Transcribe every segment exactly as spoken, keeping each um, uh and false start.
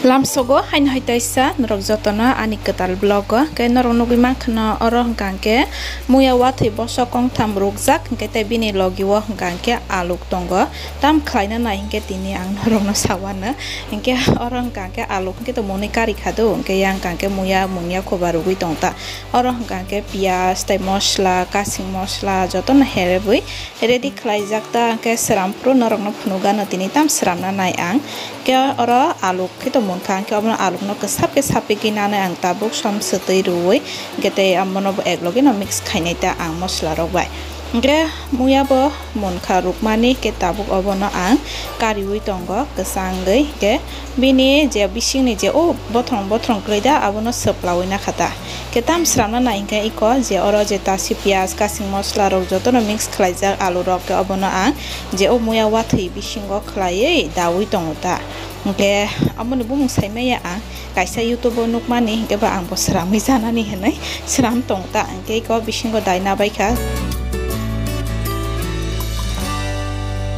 Lamsogo haino hai taisa norok jotono ani kwtal vlog o. Hwnkhe norok nugwi mankha no oro hwnkha hwnkhe muya wathwi bosok kongtham rukjak, hwnkhe tei bini logi o hwnkha hwnkhe aluk tongo. Tam khlaina nai hwnkhe tini ang norokno sawano. Hwnkhe oro hwnkha hwnkhe aluk hwnkhe to monwi kari kha do, hwnkhe yang hwnkha hwnkhe muya munya khoba rwgwi tong ta. Oro hwnkha hwnkhe piyaj tei mosla, kasing mosla jotono herebwi ready khlaijak ta, hwnkhe sram phuru norokno phunukgano tini tam sramna nai ang. Hwnkhe oro aluk khe to munkha, hwnkhe obono alukno kwsap khe sapigwi nanai ang tabuk som swtwi rwui, hwnkhe tei omono bo eklogino mix khainai ta ang mosla rok bai. Hwnkhe muya bo munkha rukmani, hwnkhe tabuk obono ang kariui tongo kwchangwi, hwnkhe bini je bisingni je o bothorong bothorong kwlai da, abono swplaui nakha ta. Khe tam sramna nai hwnkhe iko je oro je tasi piyaj, kasing mosla rok jotono mix khlaijak alu rok, khe obono ang je o muya wathwi bisingo khlaiwi daui tongo ta. Hwnkhe amoni bumung saimaya ang kaisa YouTube o nukmani, hwnkhe ba ang bo sramwi janani hinwi sram tong ta, hwnkhe iko bisingo dai nabaikha.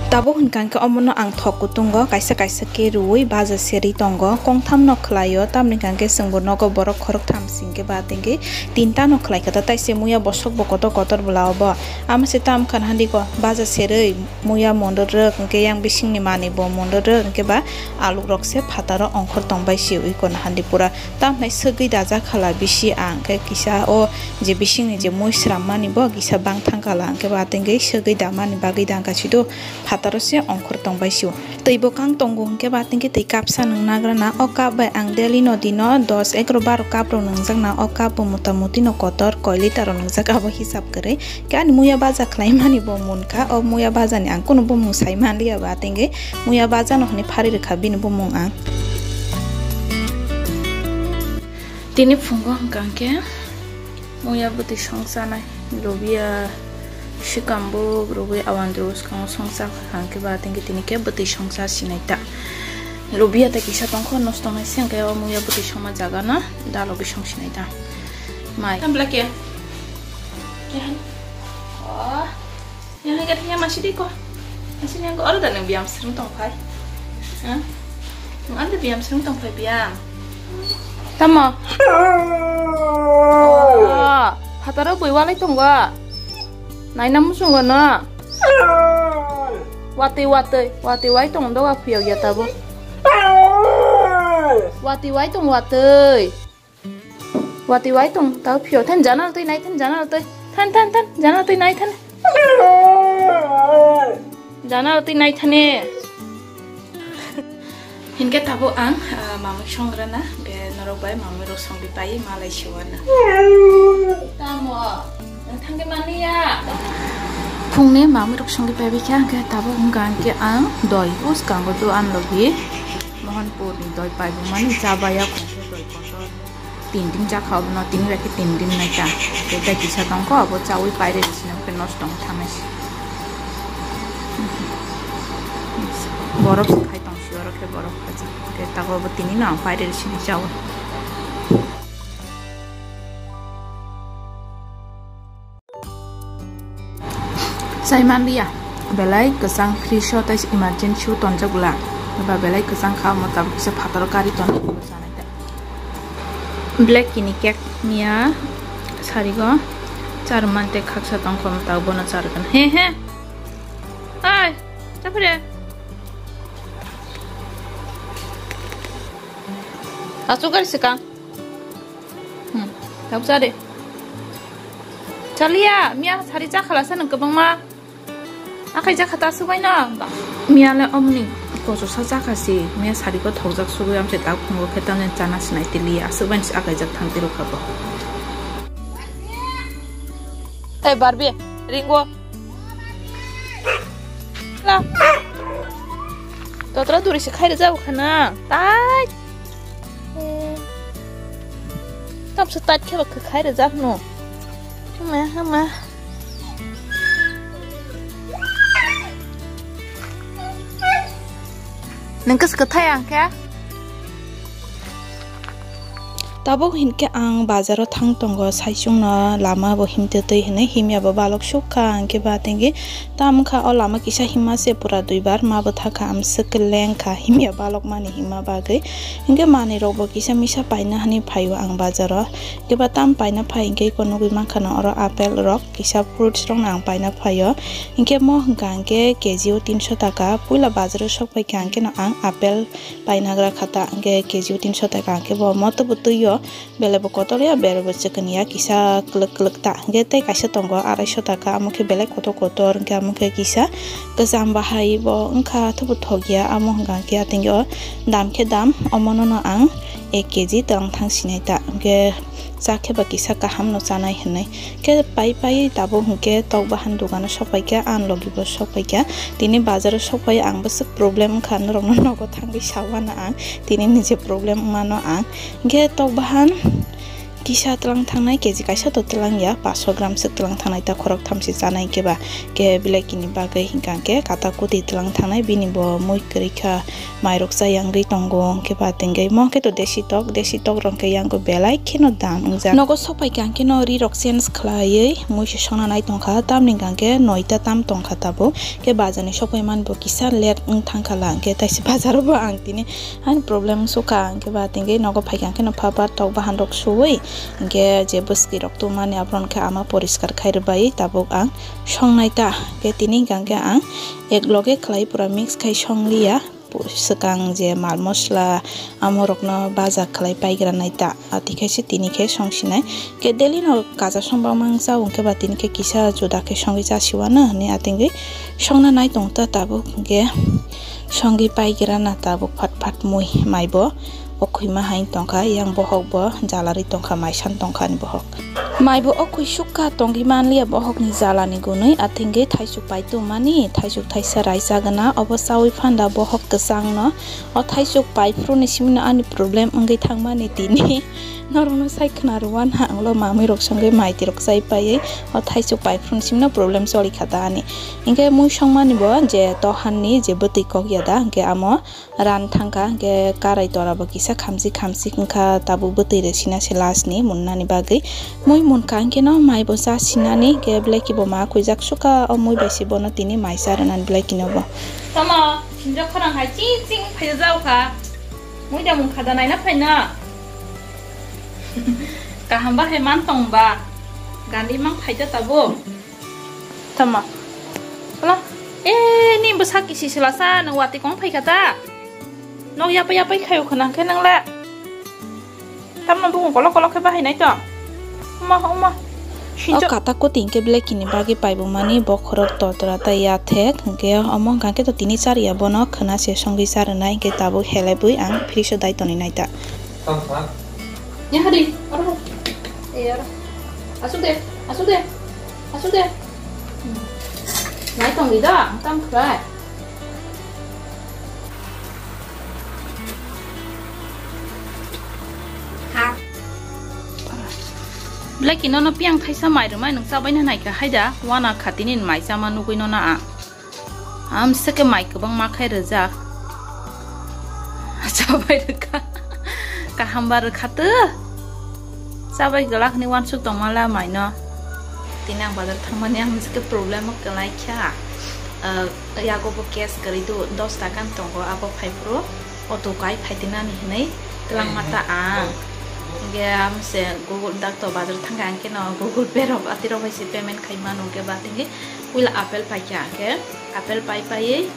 Tabuk hwnkha hwnkhe omono ang thok kutungo kaisa kaisa khe rwui baja serwi tongo, kongtham no khlaio, tamni hwnkha hwnkhe chwngbo nogo borok khoroktham singkhe ba tengkhe tinta no khlaikha ta, taise muya bosok bo kotor kotor bwla obo. Ama se tam khan handiko baja serwi muya monda rwk, hwnkhe yang bisingni manwi bo monda rwk, hwnkhe ba aluk rok se phataro ongkhor tongbai se ui kono handi pura. Tamhinai swgwi dajak khala bisi ang khe kisa o je bisingni je mui swrammani bo kisa bang thang khala, hwnkhe ba tengwi swgwi damani bagwi dang kasido phataro se ongkhor tongbai sio. Twi bwkang tongo hwnkhe ba tengwi twi kapsa nwng nagrana. O cup bai ang daily no dino dos egaroh baro cup rok nwngjak na. O cup bo mota moti no kotor koi litar rok nwngjak abo hisab kwrwi. Khe ani muya baja khlaimani bo munkha. O muya bajani ang kunu bumung sai manliya ba tengwi muya bajano hwnwi phari rwkha bini bumung ang. Tini phungo hwnkha hwnkhe muya bwtwi song chanai, lobia, sikambuk rwgwi awandru swkango song cha hwnkha hwnkhe ba tengwi tini khe bwtwi song cha sinai ta. Lobia tei kisa tongkho nosto wngnai se hwnkhe o muya bwtwi songma jagano dalogwi song sinai ta. Mai. Tamo belai khe? Kehan? Oh. Yang hai kata yang masih diko. Masih yang oro da nang biam serung tong phai. Hah? Nang anda biam serung tong phai biam. Tamo? Oh, phataro bui walai tongo. Naina muchungo no. Watwi watwi watwi wai tong doga phiyok ya tabo. Watwi wai tong watwi. Watwi wai tong tao phio. Than jana twi nai than jana twi. Than than than jana twi nai than. Jana twi nai thane. Hinkhe tabuk ang, ah, mamui songrana, hwnkhe norok bai mamui rok songwi pai malai siwana. Tamo, nang thangwi mani ya. Phungni mamui rok songwi pai bikha, hwnkhe tabuk wngkha hwnkhe ang doi, o swkango do ang logi Mohanpur ni doi paibumani chabaya khongkhe doi kotor. Tin din jakha obono, tini bai khe tin din nai ta. Tei tei kisa tongkho, abo chaui paire rwsino khe nosto wng thangnai se. Borok se khai tong si, oro khe borok khaijak. Tei tago obo tini no ang paire rwsini chaui. Chai manliya, belai kwchang fridge o tei emergency o tonjak bwla, eba belai kwchang kha, omo tabuk kisa phataro kari tonwi chanai ta. Black kini cake miya sarigo charwmani tei khaksa tongkho, omo tabuk bono charwgwna. He he, ai, chaphre. Achuk gari swkang. Hmm, tabuk cha de. Chaliya, miya sari cha khala sa nang kwbangma. Akai ja khata aswk bai no. Miya le omni koso sa cha kha si, miya sari ko thokjak sugui amse tak phungo khe tamni chana sinai tili aswk bai si akai jak thang tiro kha bo. Ei Barbie, ringo. La. Totra duri se khaire jabo khana. Tai. Tam se tat kheba khaire jak no. Hama, hama. Nang kas kathai ang khe? Tabuk hinkhe ang bazaro thang tongo, saichungno lama bo himtwi twi hinwi himya bo balok sukha, hinkhe ba tingwi tam wngkha o lama kisa himma se pura duibar ma bo thakha, amswk lengkha himya balok mani himma bagwi. Hinkhe manwi rok bo kisa misa paina hinwi phaio ang bazaro, hinkhe ba tam paina phai hinkhe iko nugwi mankha no oro apple rok kisa fruits rok no ang paina phaio, hinkhe mo hwnkha hinkhe K G o tinso taka, puila bazaro sok phaikha hinkhe no ang apple painagra khata, hinkhe K G o tinso taka, hinkhe bo moto bo twi o, belai bo kotor ya, belai bo chikon ya, kisa kwlwk kwlwk ta, hinkhe tei kaisa tongo arai so taka, amo khe belai kotor kotor, hinkhe amo khe kisa kwcham bahai bo wngkha, athubu thok ya, amo hwnkha khe atingyo dam khe dam, omono no ang ek K G twlang thang sinai ta, hinkhe cha khe ba kisa kaham no chanai hinwi. Khe pai pai tabuk hinkhe tok bahan dogano sok paikha, ang logi bo sok paikha. Tini bazaro sok pai ang bwswk problem wngkha, norokno nogo thangwi sawana ang. Tini ni je problem wngmano ang. Hinkhe tok bahan kisa twlang thangnai, K G kaisa to twlang ya, paanch sho gram swk twlang thangnai ta khorok thamsi chanai hinkhe ba. Khe belai kini bagwi hinkha hinkhe kata kuti twlang thangnai, bini bo mui kwrwi kha. Mairok cha yangwi tongo, hinkhe ba tingwi mo khe to desi tok, desi tok rok khe yango belai kheno dam wngjak. Nogo sok pai kha hinkhe no ri rok change khlaiwi mui se songna nai tongkha, tamni hwnkhe noita tam tongkha tabuk, khe bazar ni sok pai man bo kisa late wng thangkha la, hinkhe taisi bazar o bo ang tini ani problem sukha, hinkhe ba tingwi nogo phai kha hinkhe no pha pha tok bahan rok suwi, hinkhe je bwswk rok tongmani aphuru hinkhe ama poriskar khai rwbai tabuk ang songnai ta, hinkhe tini hinkha hinkhe ang ek loge khlai pura mix khai song liya. Pu-, swkang je mal mosla amorokno baja khlai paigra nai ta, ati khe se tini khe song sinai. Khe daily no kacha song bangma wng cha, hwnkhe ba tini khe kisa juda khe songwi cha siwano hwnwi atingwi songna nai tong ta tabuk, hwnkhe songwi paigra na tabuk phat phat mui mai bo. O khwima hai tongkha, yang bohok bo jalarwi tongkha, maisan tongkha ni bohok. Mai bo o khwi sukha tongwi manliya bohokni jalani gunwi, athengwi thaisuk pai tongmani, thaisuk thaisa raisa gana, obo chaui phanda bohok kwchangno. O thaisuk pai phuruni simino ani problem wngwi thangmani tini. Norokno sai khna rwuan ha, anglo mamwi rok songwi mai tirok chai paiwi. O thaisuk pai phuruni simino problem choli kha da ani. Hinkhe mui songmani bo je tohanni je bwtwi kok ya da, hinkhe amo ran thangkha, hinkhe karai tora bo kisa khamsi khamsi wngkha, tabuk bwtwi rwsina se last ni munnani bagwi. Mui munkha hinkhe no mai bo cha sinani, hinkhe belai khe bo ma khuijak sukha, o mui bai se bono tini mai cha rwnani belai khe no bo. Tamo, sinjak khorang hai ching ching phai jao kha. Mui da mung khada naina phai na. Kaham ba hai man tong ba. Gandi mang phai da tabuk. Tama. Ala. Eh, ni bwsa kisi sila sa, nang wati kong phai kata. Nok yapai yapai khayo khana khe nang le. Tamno bukung kolok kolok khe bahai nai to. Uma, uma. O kata kuting khe belai kini bagwi paibumani bokhorok totra tei yathek, hwnkhe omo hwnkha khe to tini chariya bono khwna se songwi charwnai, hwnkhe tabuk helebwi ang fridge o dai tonwi nai ta. Tamo sa? Ya, hari. Oro. Eh, oro. Asuk de, asuk de, asuk de. Hmm. Nai tong di da, tam khwlai. Ha. Belai khe nono piang thaisa mai rwmai nwng chabaina naikha haida, wana khatini mai chama nugwi nono ang. Amswk khe mai kwbangma khai rwjak. Chabai rwkha. Kaham ba rwkha tw. Chabai glak ni wansuk tongmala mai no. Tini ang bazar thangmani amswk khe problem o kwlai kha. Ah, yago bo cash kwrwi do, dos taka ni tongo, abo phai phuru auto kai phai tini ani hinwi twlang mata ang. Hwnkhe amse Google dak to bazar thangkha, hwnkhe no Google Pay rok atwi rok bai se payment khai mano, hwnkhe ba tini puila apple paikha, hwnkhe apple pai paiwi,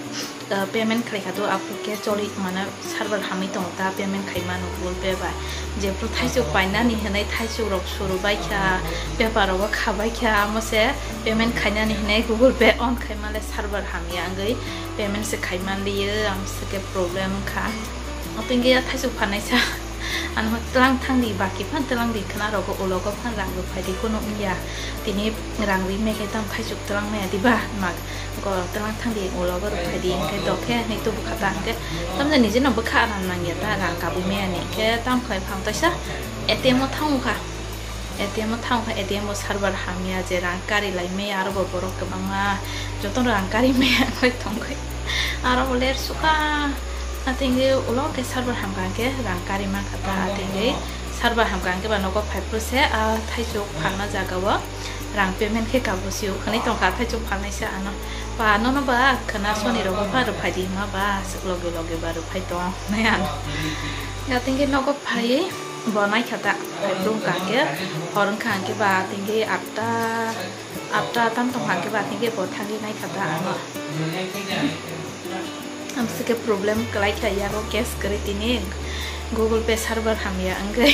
uh, payment khlai kha to, aphuru khe choli mane server hamwi tongo ta, payment khai mano Google Pay bai. Jephru thaisuk painani hinwi thaisuk rok suru bai kha, paper rogo kha bai kha, amo se payment khainani hinwi Google Pay on khai male server hamya wngwi payment se khai manliyo, amo se khe problem wngkha. Omo twi wngya thaisuk phanai sa. Ano twlang thangdi, baki phan twlang di, khwna rogo ulogo phan rang rwphai di, kunu wngya. Tini rang ri mekhe tam thaisuk twlang maya diba? Mak go twlang thangdi, ulogo rwphai di, hwnkhe dokhe hinwi tubu kha ta, hwnkhe tamjani jeno bwkha aram nangya ta, rang kabui maya ni, hwnkhe tam khai phang taisa A T M o thango kha. A T M o thang kha, A T M o server hamya, je rang kari lai maya, aro bo borok kwbangma jotono rang kari maya wngwi tongkhe. Aro bo ler sukha, atingwi ulo khe server hamkha khe rang kari mankha ta, atingwi Server hamkha hwnkhe ba nogo phai phuru se, ah, thaichuk phalna jaga o rang payment khe kabo sio khwnwi tongkha, thaichuk phalnai se ano. Ba nono ba khwna soni rogo pha rwphai di hima ba loge loge ba rwphai tong nai ano. Ya tingkhe nogo phai bo naikha ta, phai phuru hwnkha hwnkhe hor wngkha hwnkhe ba tingkhe atta, atta tam tongkha hwnkhe ba tingkhe bo thangwi naikha ta ano. Amsike problem kwlai kha yago case kwrwi tini Google Pay server hamya wngwi.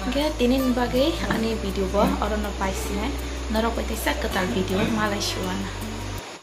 Hwnkhe tini ni bagwi ani video bo orono pai sinai. Norok bai teisa kwtal video malai siwana.